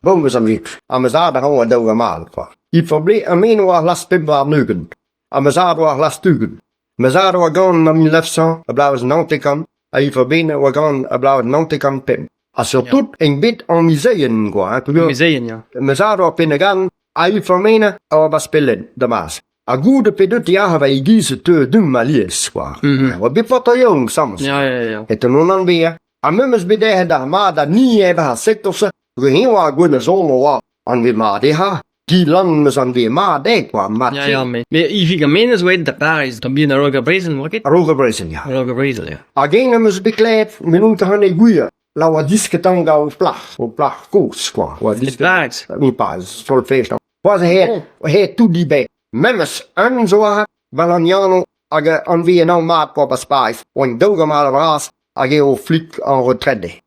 Bon, meus amzet. Ha ma zad a ran a daou gamal, kwa. Il faut ha me oa ar last 25. Ha ma zad oa ar last 20. Ma zad oa gant an 1900 a bloavezh 90 ha il faut ben oa gant a bloavezh 95. Ha surtout en bet an mizeien, quoi. Hein, peogwir Mezeien, ya. Ma zad oa penn-a-gann ha il faut mena a oa baspellet da mas. Ha goude pe deut ya va e-giz e teu deomp alies, quoi. Oa bet paotr yaouank, samas. Ya, ya, ya. Et an onan bezañ. Ha me 'm eus bet derc'het ar mat ha ni eo ar sektor-se. Dre eñ oa gwell a son oa anvet mat eo ha Dilan 'm eus anvet mat eo quoi, mat Ya, ya, met mais Yves Gamenez oa aet da Pariz, tamm bihan a-raok ar brezel, n'oa ket? A-raok ar brezel, ya. A-raok ar brezel, ya. Hag eñ am eus bet klevet, me n'on ket c'hoant gwir, la oa disket tamm gant o plac'h, o plac'h kozh, quoi. Oa E disket Pariz? E Pariz, solfej. C'hoazh eo eo tout dibet. Memes un zo aze, Valaniano, hag anvez an anv mat kwa 'ba Pariz, oant daou gamarad vras hag eo flik en retraite.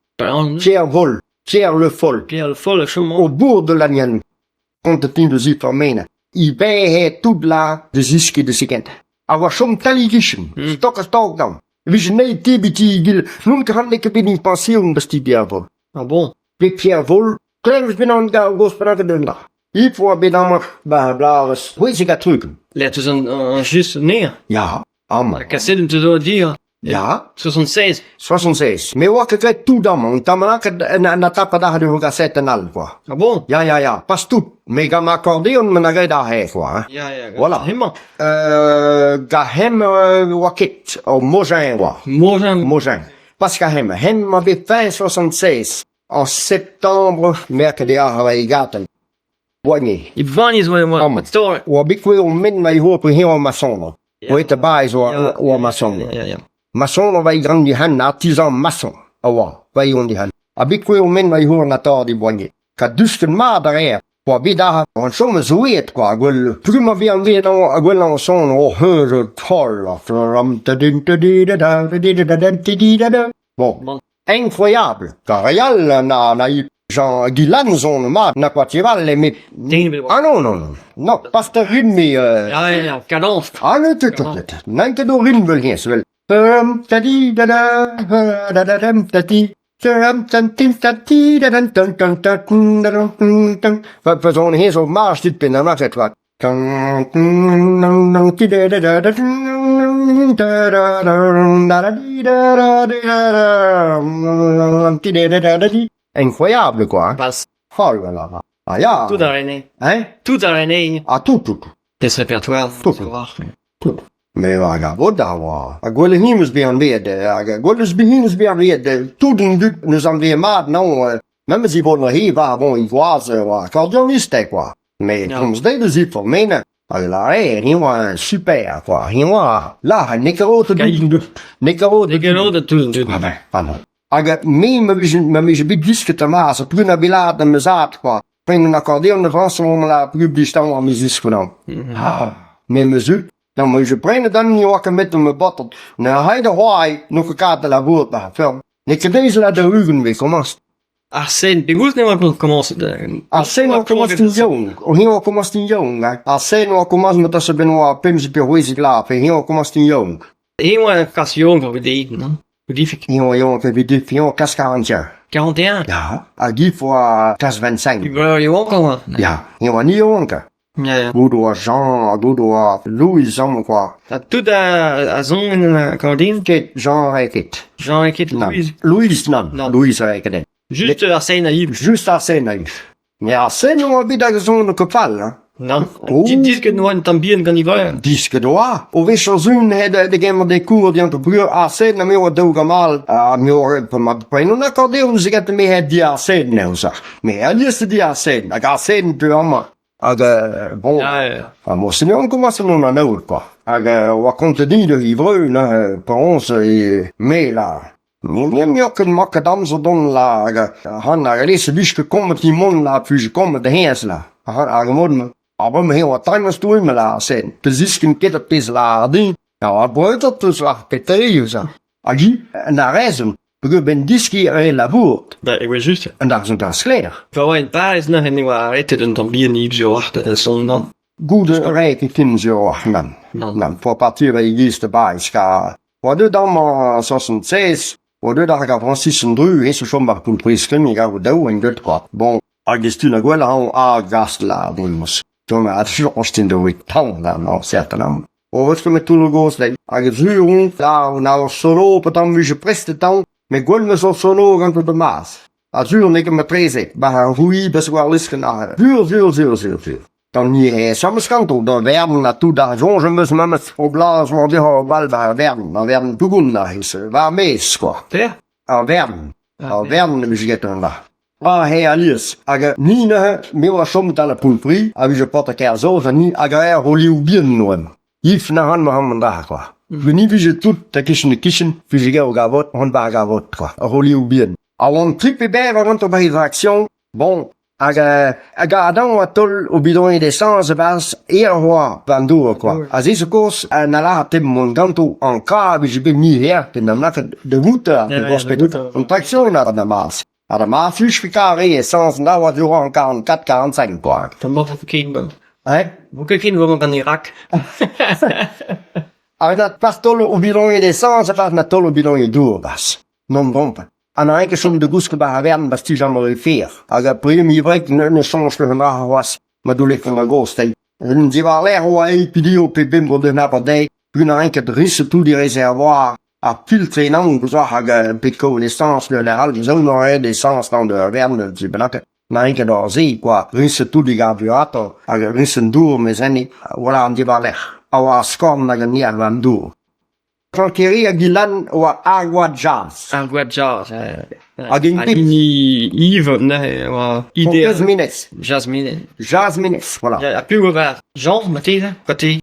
Pierre Vol, Pierre Le Foll. Pierre Le Foll a chom Au bourg de Lannion. Kontet int deus Iformene. I vehe tout la da zeskiñ da sekent. A oa chom tal e-gichen, stok ha stok dezhañ. E vije nei tebiñ ti egile. N'on ket c'hoant n'eo ket bet en pañsion 'ba ti Pierre Vol. Ah bon? Bet Pierre Vol, klevet penaos gav gozh perak d'un dra. Il oa bet amañ 'ba ar bloavezh c'hwezek ha tregont. Lec'h eus an, an just anezhañ. Ya, amañ. Kaset en deus dir. Ya. 76. 76. Me oa ket graet tout amañ, un tamm lakaet en atapad aze ur gasetenn all, quoi. Ah bon? Ya, ya, ya, pas tout. Mais gant akordeon me na graet aze, quoi. Hein. Ya, ya, Voilà. hemañ. Gant hem oa ket, ur Mogin oa. Mogin. Mogin. Pas gant hem. Hem a bet fin 76. En septembre, merket eo ar gaten. Boigny. E Boigny zo oa Amañ. Oa bet kouezhet men ma eo pe eñ maçon. Oa et baez oa oa maçon. Maçon va grand dihan, artisan maçon a oa va eo dihan. Ha bet kouezhet men ma eo an atord e Boigny. Ka dusket mat a reer. Oa bet aze an chom a zo aet kwa, gwell prum a vez anvet gwellañ son o c'heuz troll. Bon, incroyable. Kar re all na na Jean Guilan zo mat na Poitieval met Ah non non non non pas da rin me Ya ya kadañs. Ah non tout tout n'an ket o rin vel hennezh vel ta di da da da da dam ta ti Pa zon hennezh o march dit penn ar marc'hed 'vat. Incroyable quoi. Pas. Oh là là. Ah ya. Tout a rene. Hein? Tout a rene. Ah tout tout. Tes répertoire. Tout. Tout. Me hag ar vod a oa. Ha gwelet hini 'meus bet anveet hag gwelet eus bet hini 'meus bet anveet tout an dud 'neus anveet mat non memes Yvonne He war bon Yvoise oa accordéoniste quoi. Mais komz dezhe deus Yves hag lâre hi oa super quoi hi oa lâret n'eo ket rot n'eo ket rot N'eo ket rot tout an dud. Ah ben pardon. Hag me ma vije ma vije bet disket ama sa prun a belad am zad quoi. Prend un accordéon de France on la publicité am eus Ah, me 'm eus eu. Non, mais je prenne dan ni oa ket met ma batot. Ne rae da c'hoari n'o ket kat da labourat ba ferm. N'eo ket aes la daou-ugent vez komañs. Ar sen, pegoulz ne oa komañset? Ar sen oa komañs tin yaouank. O eñ oa komañs tin yaouank. Ar sen oa komañs ma tase ben oa pemzek pe c'hwezek vloaz, pe eñ oa komañs tin yaouank. Eñ oa kas yaouank evit dezhi, non? Goudific. Eñ oa yaouank evit dezhi, eñ oa kas 41. 41? Ya, hag hi oa kas 25. Breur yaouank oa? Ya, eñ oa ni yaouank. Ya, ya. Gout oa Jean ha gout oa Louis amañ kwa. Ha tout a, a son en akordeon? Ket, Jean rae ket. Jean rae ket, Nann. Louis? Louis, nann. Nann. Louis rae ket. Just ar sen a Yves. Just ar sen a Yves. Mais ar sen oa bet hag son ket fall, hein. Nann. Oh. Disket noa un tamm bihan gant Ivoire. Disket oa. O vechañ zun he da gemer des cours diant breur ar sen ha me oa daou gamal. Ha me oa ma prenon an akordeon ze gant me he di ar sen neuze. Me alies di ar sen hag ar sen teu amañ. Hag bon, ha monseigneur komañs mont anaout kwa. Hag oa kontet din deus e vreur neuze penaos e me la. Me n'eo ket 'ma ket amzer dont la hag ac'hann hag alese 'vije ket kommet he mont la 'vije kommet da hennezh la. Hag mod-mañ. Ha bremañ eo tamm stourm ma la sen. Pe ziskin ket ar pezh lâr din. Ar breutañ 'teus war petra eo Hag hi, en arezon, peogwir 'benn deskiñ a rae labourat. Ba evel-just. An arzh da sklaer. Pa oa en Pariz neuze ne oa arretet un tamm bihan Yves Girard da son nann. Goude rae ket ken Girard, nann. Nann. Nann, pour partir e-giz da Bariz, kar oa deuet amañ 76, oa deuet ar Francis an Dru, eñ zo chom war Poull-Priz-Kemig, ar daou en deuet kwa. Bon. Hag e stumm ar gwellañ a gas lâr-noz. Dont a soñj da vout tamm warnañ certainement. O vefe ket toull gozh dezhi. Hag sur on lâr na ur solo petamant 'vije prest tamm met gwell 'meus ur solo gant an mas. Ha sur n'eo ket matreze 'ba ar c'houi 'ba war-lerc'h an Sur, sur, sur, sur, sur. D'an hiraezh am eus ganto, da vern ha tout ar soñj am eus memes o blaz war dezhañ ur bal 'ba ar vern, ar vern Plougoulm aze, war ar maez kwa. Pelec'h? Ar vern, ar vern em eus get an dra. Ah, he alies. Hag ni neuze, me oa chomet al Poull-Pri, a vije paotr Kerzoz, ha ni hag aer o liv bihan oamp. Yves na ran ma an dra, quoi. Ni vije tout da-kichen-kichen, vije get o gavot, hon bar gavot, quoi. Ar liv bihan. A oan trip e-berr a oant ober he fraction, bon, hag hag a-dañv oa taol o bidoniñ d'esañs e-barzh aer oa war an dour, quoi. Ha se zo kaoz na lâr te mont ganto an ka vije bet mui her pe n'am lakaet da voutañ, pe forzh petra. An traction a da mas. Ha da ma fuch ka re esañs na oa durant 44 45 quoi. Tamm ket ken bon. Hein? Vo ket ken gant an Irak. Ar na pas taol o bidoniñ d'esañs a-barzh na taol o bidoniñ dour 'barzh. N'on domp. Ha n'ae ket chom da gousket 'ba ar wern 'ba stijañ ar fer. Hag ar prim ivreg ne soñj ket an dra c'hoazh. Ma doullek an gozh-te. Un diwar-lerc'h oa aet pidio pe bemp gant un abardaez, un a ket ris tout e réservoir. Ar filtr ennañ gouzout hag pet kaout esañs d'un all zo ret esañs dans ur wern du bennak. N'a ket ar se quoi. Ris tout e garburator hag ris an dour mes enni. Voilà an diwar-lerc'h. A oa ar skorn hag an hir an dour. Frank-Kerry hag Ilan oa Argoad Jazz. Argoad Jazz, Hag int Hag hini Yves neuze oa idea. Jazz Minez. Jazz Minez. Jazz Minez, voilà. Ha piv oa Jean marteze Kote?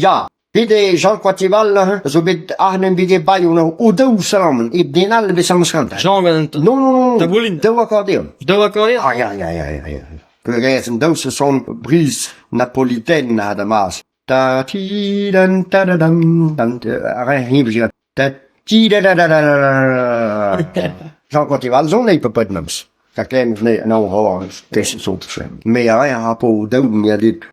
Ya, bet eo Jean Coatival neuze, zo bet arnen bet e bailh o daou salamen, hep den all bet samus gantañ. Jean gant Non, non, non, Taboulin. Daou akordeon. Daou akordeon? Ah, ya, ya, ya, ya. Peurrest an daou se son briz napolitaine ha Damas. Ta ti dan ta da dam dan ar re Ta ti da da da da da Jean Cotival zo nei pepet memes. Ka klemm ne an hoor testen zo te schwemmen. Me a ra po daou me a dit.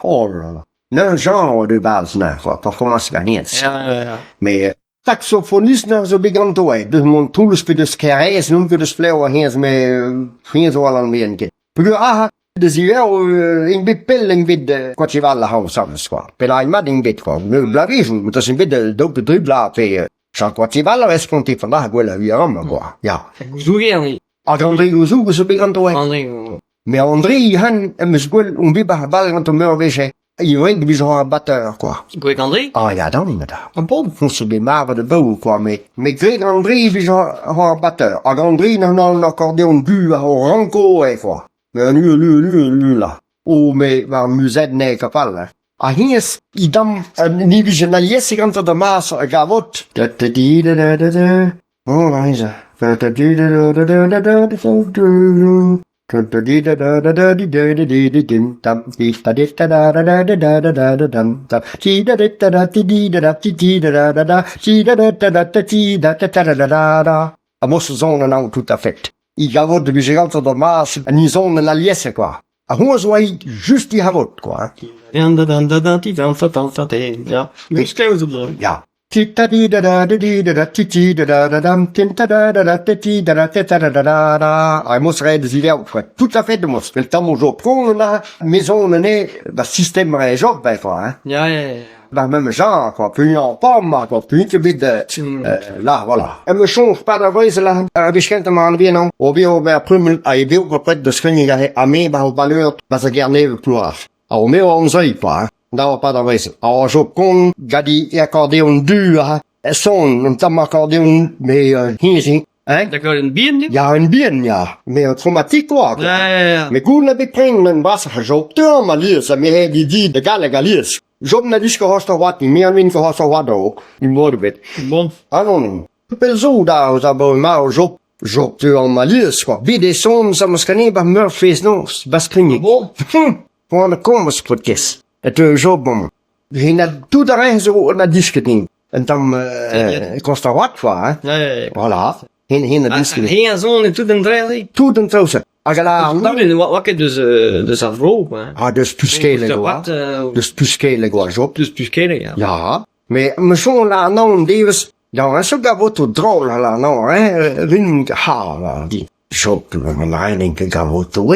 Oh là là. Ne genre de base na quoi, performance gagnez. Ja, ja, ja. Mais Saksofonist neuze zo bet ganto eo, deus Montroulez pe deus Karaez, n'on ket deus Flev hennezh met hennezh zo al an ket. Peogwir aze, da ziwezhañ int bet pell int bet Koateval ac'hann savez kwa. Pellaet mat int bet kwa. Me bloavezhioù, met int bet daou pe dri bloaz pe Jean Koateval a responte fan gwell a vi amañ kwa, ya. Gouzoug eo André. Hag André Gouzoug zo bet ganto eo. André. Mais André, han, em eus gwell on bet war bal ganto meur a wech eo. Ivez 'vije ar batteur quoi. Gwreg André? Ah ya, daon int da. Ah bon? On se bet marvet da baour quoi, met met gwreg André 'vije ar batteur. Hag André n'an an akordeon du ar ranko eo quoi. Met an ul ul ul ul là. Oh mais war muzet n'eo ket fall hein. Ha hennezh, he damm ni 'vije alies gantañ da mas a gavot. Da da di da da da da. Oh, da da di da da da da da da da. Ha mos zon an tout à fait. I gavot de vije gantañ d'ar mas, an izon an aliese quoi. Ha hounnezh oa just i havot quoi. Ja. Ja. Ha mos ret zilev quoi. Tout à fait mos. Vel tamm zo pron là, maison ane, ba système re job ben quoi hein. Ja, ja, ja. Ba même genre quoi, puis en pomme quoi, puis ket bet là voilà. Em eus soñj pa da vreizh là, ar wech kentañ ma anvien an, o vezañ ober prumel ha e vev bepred da skeudenniñ aze, ha me ba o baleur ba za Gerne Ploaz. Ha o me o amzer quoi hein. Da pad ar wezh. Ha zo kont gant e akordeon du ha son un tamm akordeon mais hennezh hein? D'akordeon bihan eo? Ya, un bihan, ya. Mais un chromatique quoi. Ja, ja, ja. Mais goût na bet pren un brasoc'h a zo. Teurm alies ha me he di da galleg alies. Job na disko host ar oad, me an vin host ar oad o. Mod ebet. Bon. Ah non. Pell zo da eus abaoe marv Job. Job teurm alies quoi. Bet e son sa meus kanet ba Murphy's noz, ba Skrigneg. Bon. Poan komz paotr-kaezh. E teu Job amañ. Na tout a rae zo na disket din. Un tamm konstarat quoi hein. Ja, ja, ja. Voilà. Hen hen a disket. Hen a zon e tout an dra-se? Tout an traoù-se. Hag a la Ne oa ket deus deus ar vro quoi. Ah deus Pluskeleg oa. Deus Pluskeleg oa Job. Deus Pluskeleg, ja. Ja. Mais me soñj la anaon devezh, da un seul gavoto drol la anaon, hein, rin ha la di. Job an raen ket gavotoù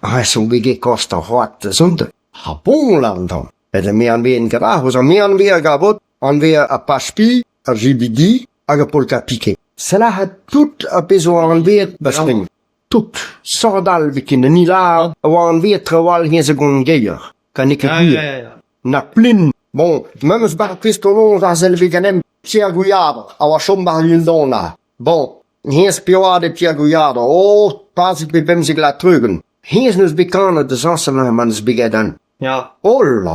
Ha so bet ket kost ar c'hoad da zont. Ha bon là an tamm. Et me anveen ket ar, ouzh me anvee ar gavot, anvee ar pachpi, ar JBD hag ar polka piqué. Sell tout ar pezh zo anveet ba spring. Tout. Sort all biken an ila a oa anveet trawal hennezh a gont geier. Ka n'eo ket gwir. Na plin. Bon, memes bar Kristoloñs ar sell vez ganemp Pierre Gouiadr a oa chom war Lindona. Bon, hennezh peoad eo Pierre Gouiadr. Oh, pazik pe bemzek la treugenn. Hennezh n'eus bet kanet da zañsal ma n'eus bet graet an. Ya. Holl,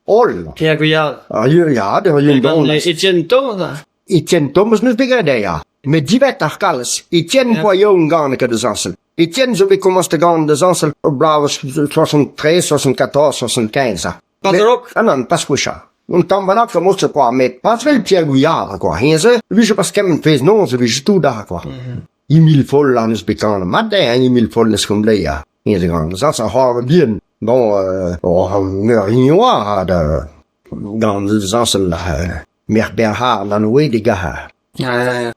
holl. Pierre Gouiadr. Ar ya, ar Lindona. Etienne Thomas. Etienne Thomas n'eus bet graet ya. Met divet ar kalz. Etienne poa yaouank ganet ket da zañsal. Etienne zo bet komañs da ganañ da zañsal ur bloavezh 73, 74, 75. Pas a-raok Ah nann, pas gwechall. Un tamm bennak a moste kwa, met pas vel Pierre Gouillard kwa, eñ-se e vije pas kement fest-noz e vije tout aze kwa. Emile Foll an eus bet kanet mat dezhañ, Emile Foll eus Konglea. Eñ zo gant zañs ar c'hoar bihan. Bon, euh, meur hini oa da gant zañsal merc'h Bernhard an oe de gahar. Ya, ya, ya.